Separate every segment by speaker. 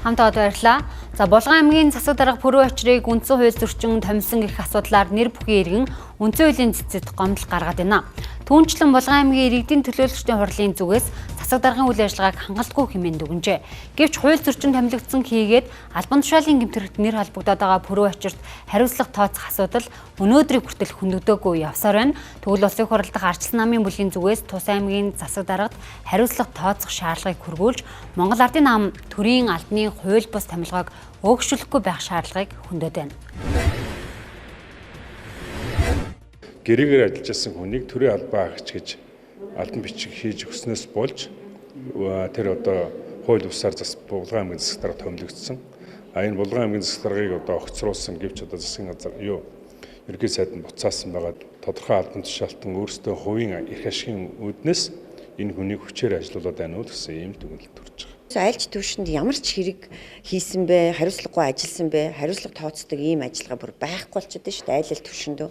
Speaker 1: Хамт баярлалаа. За, Булган аймгийн засаг дарга Пүрэв ачрыг үндсэн хууль зөрчин томилсон гэх асуудлаар нэр бүхий иргэн үндсэн хуулийн цэцэд гомдол гаргаад байна. Түүнчлэн Булган аймгийн иргэдийн төлөөлөгчдийн хурлын зүгээс засаг даргын үйл ажиллагааг хангалтгүй хэмээн дүгнжээ. Гэвч хууль зөрчин томилогдсон хийгээд албан тушаалын гэмт хэрэгт нэр холбогдоод байгаа Пүрэв ачирт хариуцлага тооцох асуудал өнөөдрийг хүртэл хөндөгдөөгүй явсаар байна. Тэгвэл Улсын хурал дахь Ардчилсан намын бүлгийн зүгээс Тус аймгийн засаг даргад хариуцлага тооцох шаардлагыг хөргүүлж Монгол Ардын нам төрийн албаны хууль бус томилгоог өөгшүүлэхгүй байх шаардлагыг хөндөд байна.
Speaker 2: Гэрээгээр ажиллаж байсан хүнийг төрийн албаа агч гэж албан бичиг хийж өгснөөс болж тэр одоо хууль бусаар Булган аймгийн засаг дарга томилогдсон. А энэ Булган аймгийн засаг даргыг одоо огцруулсан гэвч одоо засгийн газар ерөнхий сайд нь буцаасан байгаа. Тодорхой албан тушаалтан өөрсдөө хувийн эрх ашигын үүднээс энэ хүнийг хүчээр ажилуулад байна уу гэсэн ийм дүгнэлт төрж байгаа.
Speaker 3: Альж төвшөнд ямар ч хэрэг хийсэн бэ, хариуцлагагүй ажилласан бэ, хариуцлага тооцдог ийм ажиллагаа бүр байхгүй болчиход шүү дээ, айл ал төвшөндөө.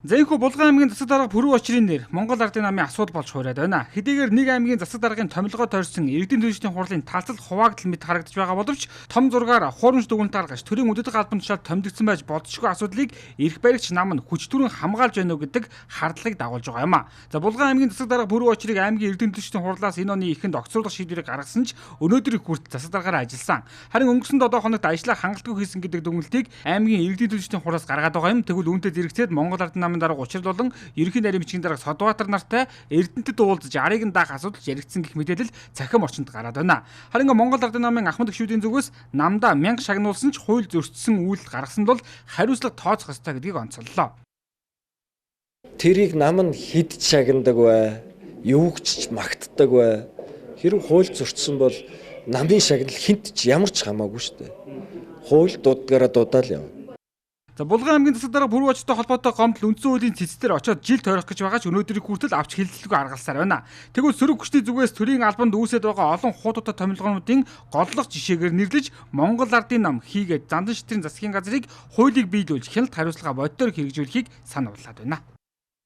Speaker 4: За, энэхүү Булган аймгийн засаг дарга Пүрэв очрын нэр Монгол Ардын намын асуудал болж хувираад байна. Хэдийгээр нэг аймгийн засаг даргын томилгоо тойрсон иргэдийн төлөвчдийн хурлын талцал хуваагдал мэт харагдаж байгаа боловч том зургаар хуурамч дүгнэлт гаргаж төрийн удирдах албан тушаал томилогдсон байж болзошгүй асуудлыг эрх баригч нам нь хүч түрэн хамгаалж байна уу гэдэг хардлагыг дагуулж байгаа юм а. За, Булган аймгийн засаг дарга Пүрэв очрыг аймгийн иргэдийн төлөвчдийн хурлаас энэ оны эхэнд огцруулах шийдвэрийг гаргасан ч өнөөдрийг хүртэл засаг даргаараа ажилласан. Харин өнгөрсөн 7 хоногт ажлаа хангалтгүй хийсэн гэдэг дүгнэлтийг аймгийн иргэдийн төлөвчдийн хурлаас гаргаад байгаа юм. Тэгвэл үүнтэй зэрэгцээд Монгол Ардын намын дарга Учрал болон ерөнхий нарийн бичгийн дарга Содбаатар нартай Эрдэнэтэд уулзаж арыг нь даах асуудал яригдсан гэх мэдээлэл цахим орчинд гараад байна. Харин Монгол Ардын намын Ахмад гишүүдийн зүгээс намдаа 1000 шагнуулсан ч хууль зөрчсөн үйлдэл гаргасан бол хариуцлага тооцох ёстой гэдгийг онцоллоо.
Speaker 5: Тэрийг нам нь хэд шагнадаг вэ? Юугч ч магтдаг вэ? Хэрэг хууль зөрчсөн бол намын шагнал хинт ч ямар ч хамаагүй шүү дээ. Хууль дуудгаараа дуудаал явна.
Speaker 4: За, Булган аймгийн засаг дарга Пүрэв очтой холбоотой гомдол үндсэн хуулийн цэцдэр очиод жил тойрох гэж байгаа ч өнөөдрийг хүртэл авч хилэлтгүй аргалсаар байна. Тэгвэл сөрөг хүчний зүгээс төрийн албанд үүсээд байгаа олон хуудуудаа томилгоонуудын голлох жишээгээр нэрлэж Монгол Ардын нам хийгээд Зандан шитрийн засгийн газрыг хуулийг биелүүлж хяналт хариуцлага боддоор хэрэгжүүлэхийг санал болгоод байна.